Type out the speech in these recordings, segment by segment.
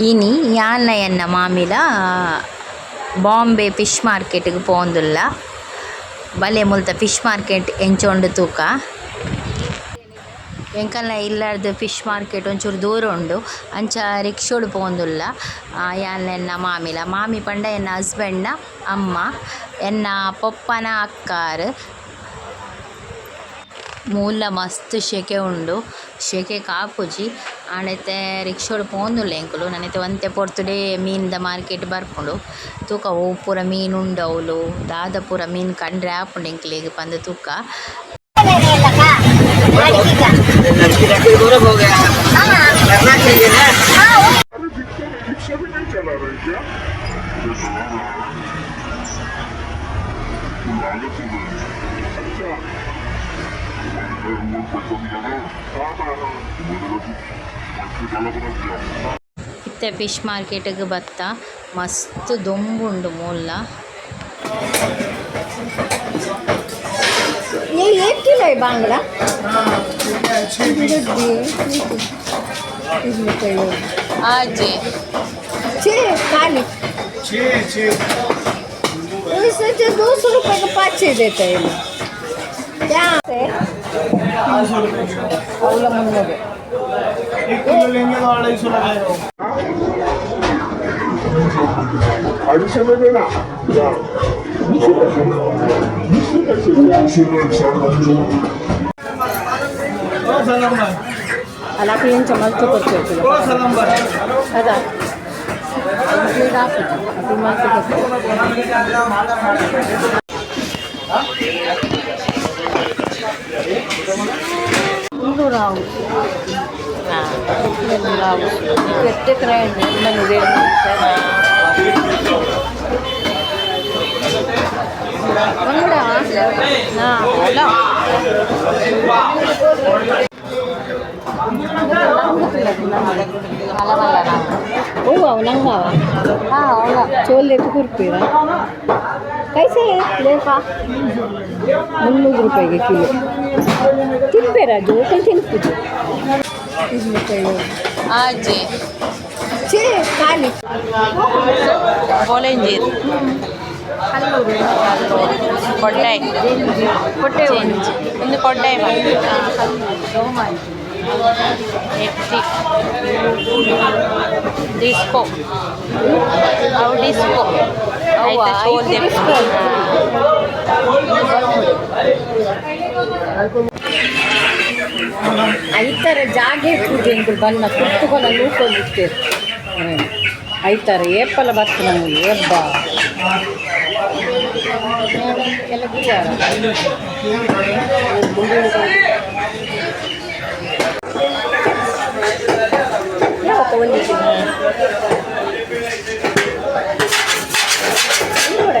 ಇನಿ ಯಾನ್ಲ ಎನ್ನ ಮಾಮಿಲ Bombay fish market ಗ್ ಪೋವೊಂದುಲ್ಲ. ಬಲೆ ಮುಲ್ತ ಫಿಶ್ ಮಾರ್ಕೆಟ್ ಎಂಚ ಉಂಡು ತೂಕ. ಎಂಕಲ್ನ ಇಲ್ಲರ್ದ್ ಫಿಶ್ ಮಾರ್ಕೆಟ್ ಒಂಚೂರು ದೂರ ಉಂಡು. ಅಂಚ ರಿಕ್ಷೊಡು ಪೋವೊಂದುಲ್ಲ. ಯಾನ್ಲ ಎನ್ನ ಮಾಮಿಲ. ಮಾಮಿ ಪಂಡ ಎನ್ನ ಹಸ್ಬೆಂಡ್ ನ ಅಮ್ಮ. ಎನ್ನ ಪೊಪ್ಪನ ಅಕ್ಕ ಆರ್. ಮೂಲ್ಲ ಮಸ್ತ್ ಶೆಕೆ ಉಂಡು. ಶೆಕೆಕ್ ಆಪುಜಿ. ಆಂಡ ಇತ್ತೆ ರಿಕ್ಷೊಡು ಪೋವೊಂದುಲ್ಲ ಎಂಕುಲು. ನನ ಇತ್ತೆ ಒಂತೆ ಪೊರ್ತುಡೆ ಮೀನ್ದ ಮಾರ್ಕೆಟ್ ಬರ್ಪುಂಡು. ತೂಕ ಒವು ಪೂರ ಮೀನ್ ಉಂಡು ಅವ್ಲು ದಾದ ಪೂರ ಮೀನ್ ಕಂಡ್ರೆ ಆಪುಂಡು ಎಂಕ್ಲೆಗ್ ಪಂದ್ ತೂಕ. रिक्शा भी नहीं चला रहे क्या? अच्छा, हाँ हाँ हाँ। ಇತ್ತೆ ಫಿಶ್ ಮಾರ್ಕೆಟ್ ಗ್ ಬತ್ತ. ಮಸ್ತ್ ದೊಂಬುಂಡು ಮೂಲ್ಲ. ये एक किलो है बांगड़ा. ಆಜಿ. छः खाली. छः छः. वैसे तो 200 रुपये का पाँच छः देते हैं लोग. क्या है? 300 रुपये किलो. अवला मुन्नूರು. 1 किलो लेंगे तो 250 लगेगा. 250 में देना. दूसरे कैसे? ओ सलाम भाई. ಅಲ್ಲ, ಎಂಚ ಮಲ್ತು ಕೊಡ್ತೇವೆ? ओ सलाम भाई. ಅದ ಅದು ಮಲ್ತು ಕೊಡ್ತೇವೆ. 300 ಆವು. 300 ಆವು. ಎತ್ತೆ ಮುನ್ನೂರು. ಬಂಗಡ. ಹಾಂ, ಅಲ್ಲ. ಓ ಅವು ನಂಗಾವ. ಚೋಲ್ ಎತ್ತು ಕುರ್ಪೀರ. कैसे है लेफा? 300 ರೂಪಾಯಿಗೆ ಕಿಲೋ. ತಿನ್ಬೇರ ಜೋಕಲ್ ತಿನ್ಪುಜು. ಆಜಿ. ಛೇ ಖಾಲಿ. ಬೋಲೆಂಜೀರ್, ಕೊಡ್ಡಾಯಿ. ಕೊಟ್ಟೆ. ಒಂದು ಕೊಡ್ಡಾಯಿ ಎಟ್ಟಿ ಡಿಸ್ಕೋ. ಅವು ಡಿಸ್ಕೋ ಆಯ್ತಾ? ಚೋಲ್. ಐತೆ. ಐತರ ಜಾಗೆ ಪೂಜೆ. ಎಂಕುಲು ಬನ್ನ ಕುತ್ತುಕೊನ ನೂಕೊಂಡಿತ್ತೇರು. ಐತರ ಏಪಲ ಬತ್ತು ನಮ್ಮಲ್ಲಿ ಎಬ್ಬ ಎಲ್ಲ ಗುರುವಾರ. ಯಾವಾಗ ಒಂದು ನೋಡ.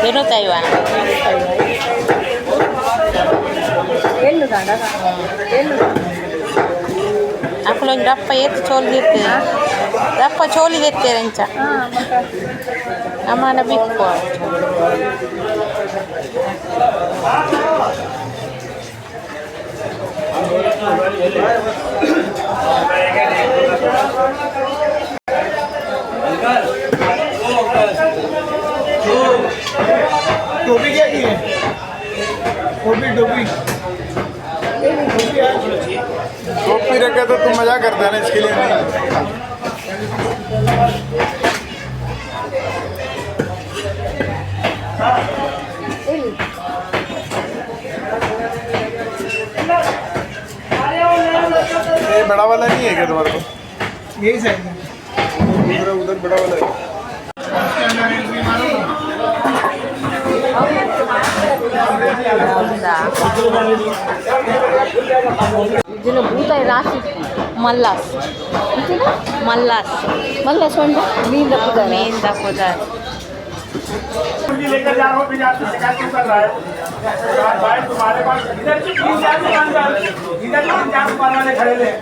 ಏನು ತೈವಾನ. ಎಳ್ಳು ದಾಂಡ ಎಳ್ಳು. ಅಕುಲೊಂದು ರಪ್ಪ ಏತ್ ಚೋಲ್ ದಿತ್ತೇರೆ, ರಪ್ಪ ಚೋಲಿ ದೆತ್ತೇರೆ ಅಂಚ. ಹಾಂ, ಮತ್ತೆ. ಅಮ್ಮನ ಬಿಕ್ಕು. टोपी क्या की है? टोपी, टोपी, टोपी है. टोपी रखे तो तुम मजा करते हैं ना, इसके लिए नहीं. ಎಲ್ಲಿ? ये बड़ा वाला नहीं है क्या तुम्हारे को? यही साइज है. उधर उधर बड़ा वाला है. उसके अंदर एंट्री मारो. ಹೌದಾ? ಇದನ್ನ ಭೂತಾಯಿ ರಾಶಿ. ಮಲ್ಲಾಸ್. ಮಲ್ಲಾಸ್. ಮಲ್ಲ ಸೊಂಡ ಮೀನ್ ದಪ್ಪುದಾರ. ಮೀನ್ ದಪ್ಪುದಾರ್. मुर्गी लेकर जा रहा हूँ, फिर आपसे शिकायत क्यों कर रहा है भाई? तुम्हारे पास इधर तीन चार दुकानदार, इधर तीन चार दुकान वाले खड़े थे।